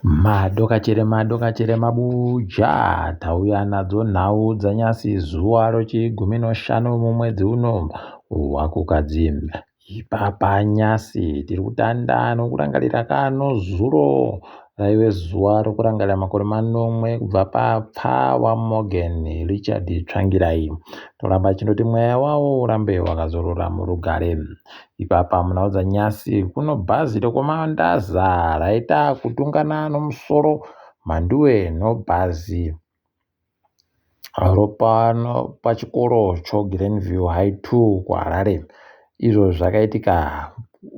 Madokachere madokachere mabuja tauya nadzo nhau dzanyasi zuva rochigumi noshanu mumwedzi uno waKukadzi. Ipapa nyasi tiri kutanda nokurangarira kano zuro raive zuva rokurangarira makore manomwe kubva papfa waMorgan Richard Tsvangirai. Toramba chindoti mweya wawo urambe wakazorora murugare. Ipapa munhau dzanyasi kuno bhazi rekwaMandaza raita kutungana nomusoro mhanduwe nobhazi ropano pachikoro choGlenview High 2 kuHarare. Izvo zvakaitika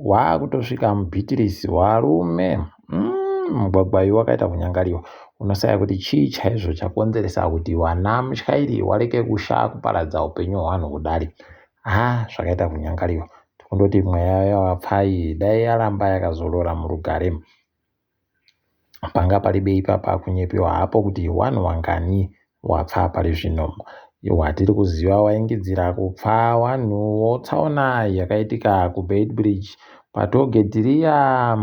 wakutosvika muBhitirisi warume mugwagwa uyu wakaita kunyangariwa unosaya kuti chii chaizvo chakonzeresa kuti wana mutyairi wareke kusha kuparadza upenyu hwevanhu kudari. Haa zvakaita kunyangariwa Kundoti mweya yavapfai dai yaramba yakazorora murugare. Panga paribe ipapa kunyepiwa hapo kuti wanhu wangani wapfa pari zvino. Watiri kuziva waingidzira kupfa wanhu tsaona yakaitika kuBeitbridge patollgate riya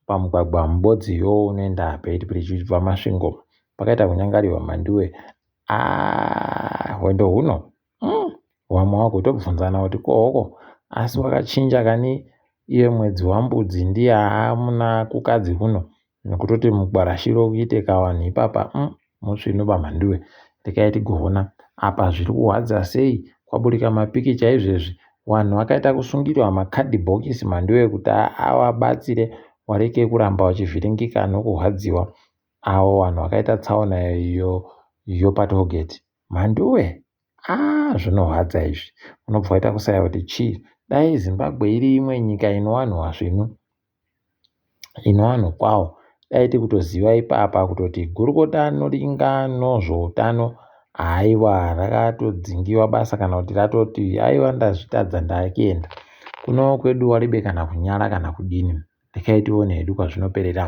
pamugwagwa mubodziyo unoenda Beitbridge uchibva Masvingo. Pakaita kunyangariwa mhanduwe. Aah hwendo huno Vamwe vakutobvunzana kuti ko hoko asi wakachinja kani iye mwedzi wambudzi ndiye aamuna kukadzi kuno nekutoti mugwarashiro kuite kawanhu ipapa mutsvinu bamhanduwe rekai tigoona apa zviri kuhwadza sei kwaburika mapikicha izvezvi wanhu wakaita kusungirwa makadhibhokisi mhanduwe kuti awabatsire wareke kuramba wachivhiringika nokuhwadziwa awo wanhu wakaita tsaona iyo yopatollgate Mhanduwe aah zvinorwadza izvi unobva waita kusaya kuti chii dai Zimbabwe iri imwe nyika inowanhu wasvinu inowanhu kwawo dai tikutoziva ipapa kutoti gurukota anoringa nozvoutano haiwa rakatodzingiwa basa kana kuti ratoti aiwa ndazvitadza ndakuenda kuno kwedu waribe kana kunyara kana kudini Rekai tione hedu kwazvinoperera.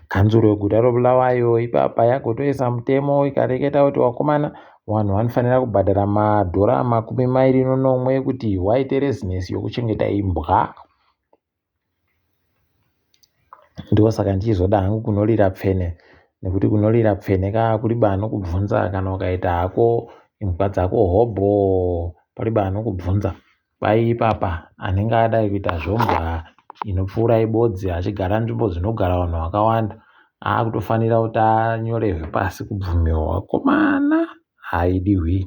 Kanzuru yeguta roBulawayo ipapa yagotoisa mutemo ikareketa kuti vakomana vanhu vanofanira kubhadhara madhora 27 kuti waite rezinesi yokuchengeta imbwa. Ndosaka ndichizoda hangu kunorira pfene nekuti kunorira pfene ka kuriba anokubvunza kana ukaita hako imbwa dzako hobho pariba anokubvunza. Kwai ipapa anenge adai kuita zvombwa inopfuura ibodzi achigara nzvimbo dzinogara vanhu vakawanda akutofanira kuti anyorerwe pasi kubvumirwa vakomana haidiwi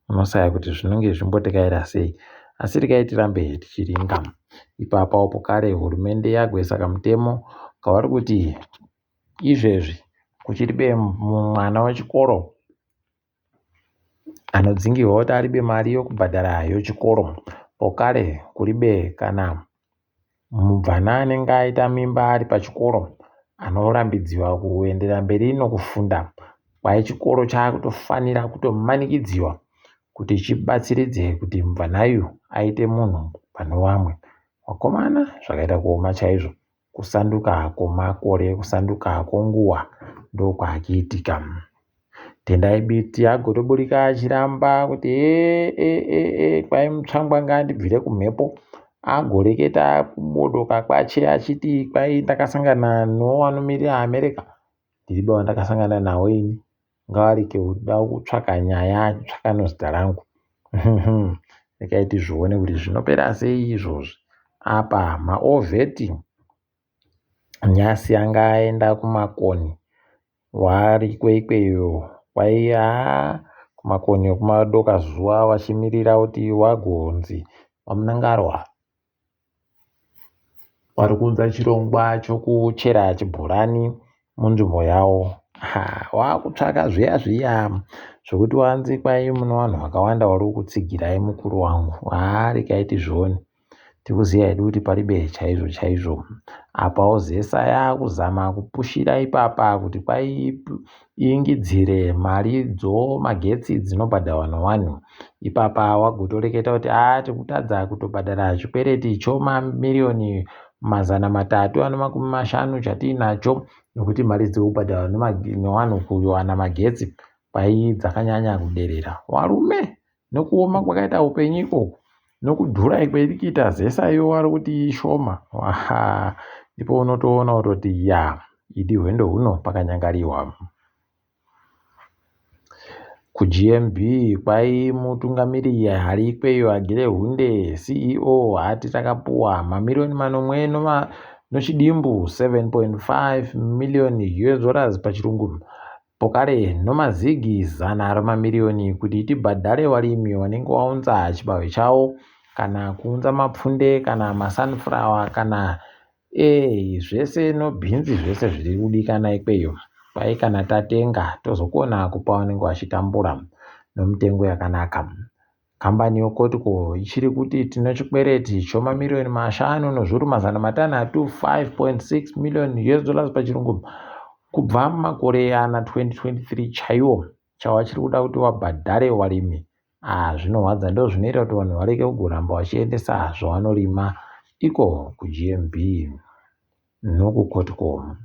unosaya kuti zvinenge zvimbotekaira sei asi regai tirambe tichiringa ipapa upo kare hurumende yagoisa kamutemo kavari kuti izvezvi kuchiribe mwana wechikoro Anodzingirwa kuti aribe mari yokubhadhara yochikoro pokare kuribe kana mubvana anenge aita mimba ari pachikoro anorambidziwa kuendera mberi nokufunda. Kwai chikoro chaakutofanira kutomanikidziwa kuti chibatsiridze kuti mubvana uyu aite munhu pane vamwe. Vakomana zvakaita kuoma chaizvo. Kusanduka kwomakore, kusanduka kwonguva ndokwakiitika. Tendai Biti agotoburika achiramba kuti e, e, e, e, kwai Mutsvangwa ngaandibvire kumhepo. Agoreketa kubodoka kwache achiti kwai ndakasangana nowanomirira America. Ndiriba wandakasangana nawo ini. Ngavareke kuda kutsvaka nyaya achitsvaka nozita rangu. Rekai tizvione kuti zvinopera sei izvozvi. Apa maovheti nyasi anga aenda kumakoni wari ikweikweyo kwaiya kumakoni ekumadoka zuva vachimirira kuti wagonzi vaMnangarwa Vari kuunza chirongwa chokuchera chibhorani munzvimbo yavo. Wakutsvaka zviya zviya zvokuti wanzi kwai mune vanhu vakawanda vari kukutsigirai mukuru wangu. Haa regai tizvione. Tikuziva hedu kuti paribe chaizvo chaizvo. Apawo zesa yakuzama kupushira ipapa kuti kwai iingidzire mari dzomagetsi dzinobhadharwa nevanhu. Ipapa wagotoreketa kuti haa tikutadza kutobhadhara chikwereti chomamiriyoni 350 chatiinacho nokuti mari dzekubhadharwa nevanhu kuwana magetsi kwai dzakanyanya kuderera. Varume nekuoma kwakaita upenyu ikoko nokudhura ikweiri kuita zesa iyo vari kuti ishoma ndipo unotoona kutoti ya Idi hwendo huno pakanyangariwa. KuGMB kwai mutungamiri hari ikweyo agere hunde CEO hati takapuwa mamiriyoni manomwe nochidimbu 7.5 million US dollars pachirungu pokare nomazigi zana remamiriyoni kuti tibhadhare varimi vanenge vaunza chibahwe chavo kana kuunza mapfunde kana masunflower kana Eeh zvese nobhinzi zvese zviri kudikana ikweyo kwai kana tatenga tozokona kupa vanenge vachitambura nomutengo yakanaka. Kambani yoKotco ichiri kuti tine chikwereti chomamiriyoni mashanu nozviuru mazana matanhatu 5.6 million US dollars pachirungu kubva mumakore ana 2023 chaiwo chawachiri kuda kuti wabhadhare warimi Ah zvinorwadza ndozvinoita kuti vanhu varege kugoramba vachiendesa zvavanorima iko kuGMB nokuCotcom.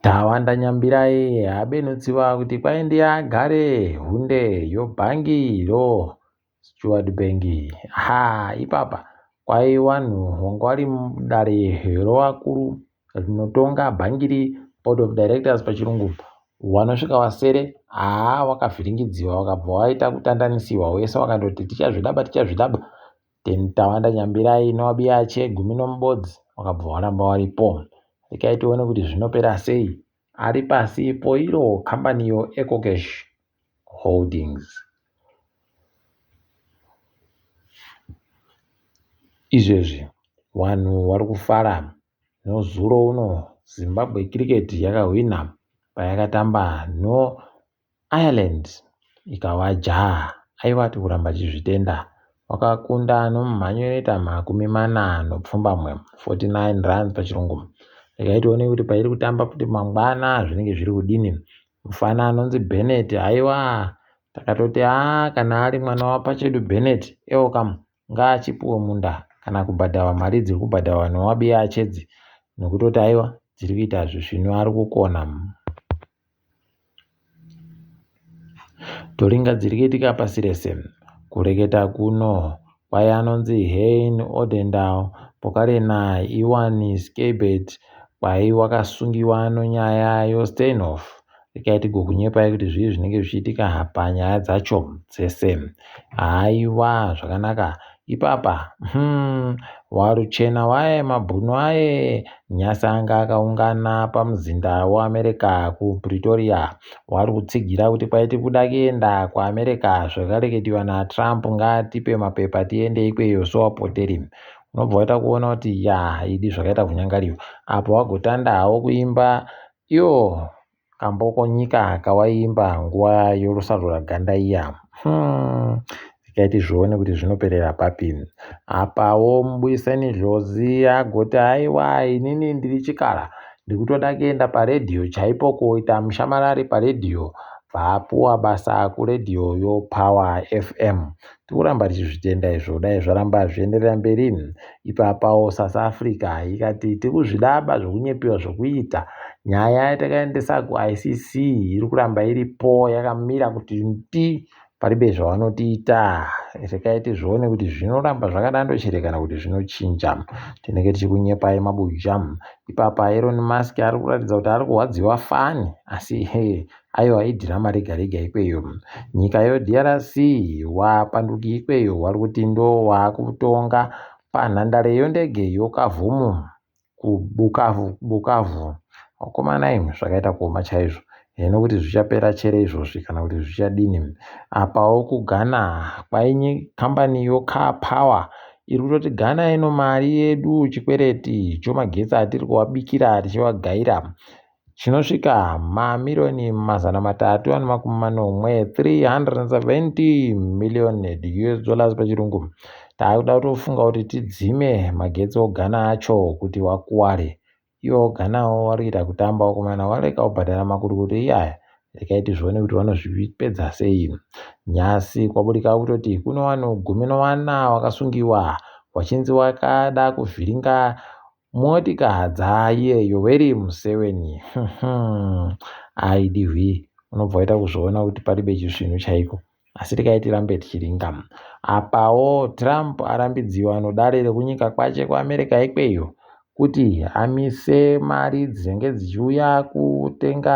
Tawanda Nyambirai abenutsiwa kuti kwai ndiye agare hunde yobhangi ro Stewart Bank ha ipapa kwai wanhu wanga wari mudare rowakuru rinotonga bhangiri board of directors pachirungu wanosvika wasere haa wakavhiringidziwa wakabva waita kutandanisiwa wese wakandoti tichazvidaba tichazvidaba then Tawanda Nyambirai nowabiya gumi nomubodzi wakabva waramba waripo rekai tione kuti zvinopera sei ari pasi poiro kambani yoEcocash Holdings. Izvezvi vanhu vari kufara nozuro uno Zimbabwe Cricket yakahwina payakatamba noIreland ikavaja. Aiwa tikuramba tichizvitenda. Wakakunda nomumhanyo inoita 49, 49 runs pachirungu. Regai tione kuti pairi kutamba kuti mangwana zvinenge zviri kudini. Mufana anonzi Bennett haiwa takatoti haa kana ari mwana wapachedu Bennett eoka ngaachipuwe munda kana kubhadharwa mari dziri kubhadharwa newabiya achedzi nokutoti aiwa dziri kuita zvisvinu ari kukona. Toringa dziri kuitika pasi rese. Kureketa kuno kwai anonzi Hein Odendal pokare na Iwan Skeibert kwai wakasungiwa nonyaya yoSteinhoff. Rekai tigokunyepai kuti zvii zvinenge zvichiitika panyaya dzacho dzese. Haiwa zvakanaka ipapa waruchena waye mabhunu aye nyasi anga akaungana pamuzinda weAmerica kuPretoria wari kutsigira kuti kwaiti kuda kuenda kuAmerica zvakareketiwa naTrump ngaatipe mapepa tiende ikweyo sowapoteri unobva waita kuona kuti ya idi zvakaita kunyangariwa apo wagotanda hawo kuimba iwo Kambo konyika kawaiimba nguva yorusarura ganda iya. Regai tizvione kuti zvinoperera papi. Apawo Mbuyiseni Dlozi agoti aiwa inini ndiri chikara ndikutoda kuenda paredhiyo chaipo kuita mushamarari paredhiyo bvaapuwa basa kuredhiyo yoPower FM. Tikuramba tichizvitenda izvo dai zvaramba zvienderera mberi. Ipapawo South Africa ikati tikuzvidaba zvekunyepiwa zvekuita. Nyaya yatakaendesa kuICC iri kuramba iripo yakamira kuti ndi paribe zvavanotiita. Rekai tizvione kuti zvinoramba zvakadando chere kana kuti zvinochinja. Tinenge tichikunyepai mabuja. Ipapa Elon Musk ari kuratidza kuti ari kurwadziwa fani asi he Aiwa idhirama rega rega ikweyo. Nyika yoDRC wapanduki ikweyo wari kuti ndo waakutonga panhandare yondege yoKavumu kuBukavu Bukavu. Vakomana imwi zvakaita kuoma chaizvo. Heno kuti zvichapera chere izvozvi kana kuti zvichadini. Apawo kuGhana kwainyi kambani yoCar Power iri kutoti Ghana ino mari yedu chikwereti chomagetsi atiri kuvabikira tichivagaira chinosvika mamiriyoni 370, 370 million US dollars pachirungu. Taakuda kutofunga kuti tidzime magetsi oGhana acho kuti wakuware. Ivo Ghanawo vari kuita kutamba vakomana wareka kubhadhara makurukuto iyaya. Rekai tizvione kuti vanozvipedza sei. Nhasi kwaburika kutoti kune vanhu 14 vakasungiwa vachinzi vakada kuvhiringa Motika dzaiye Yoweri Museveni aidihwi unobva waita kuzviona kuti paribe chisvinhu chaiko asi tikai tirambe tichiringa. Apawo Trump arambidziwa nodare rekunyika kwache kuAmerica ikweyo kuti amise mari dzinenge dzichiuya kutenga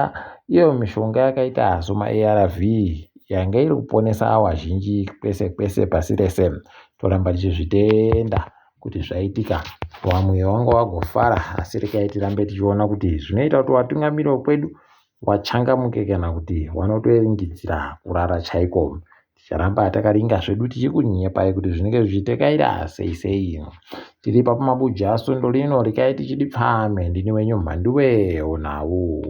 iyo mishonga yakaita semaARV yange iri kuponesa vazhinji kwese kwese pasi rese. Toramba tichizvitenda kuti zvaitika, vamwe vanga vagofara, asi regai tirambe tichiona kuti zvinoita kuti vatungamiri vekwedu vachangamuke kana kuti vanotoingidzira kurara chaiko. Ticharamba takaringa zvedu tichikunyepai kuti zvinenge zvichitekaira sei sei. Tiri ipapo mabuja svondo rino, regai tichidi pfame. Ndini wenyu Mhanduwe Onhau.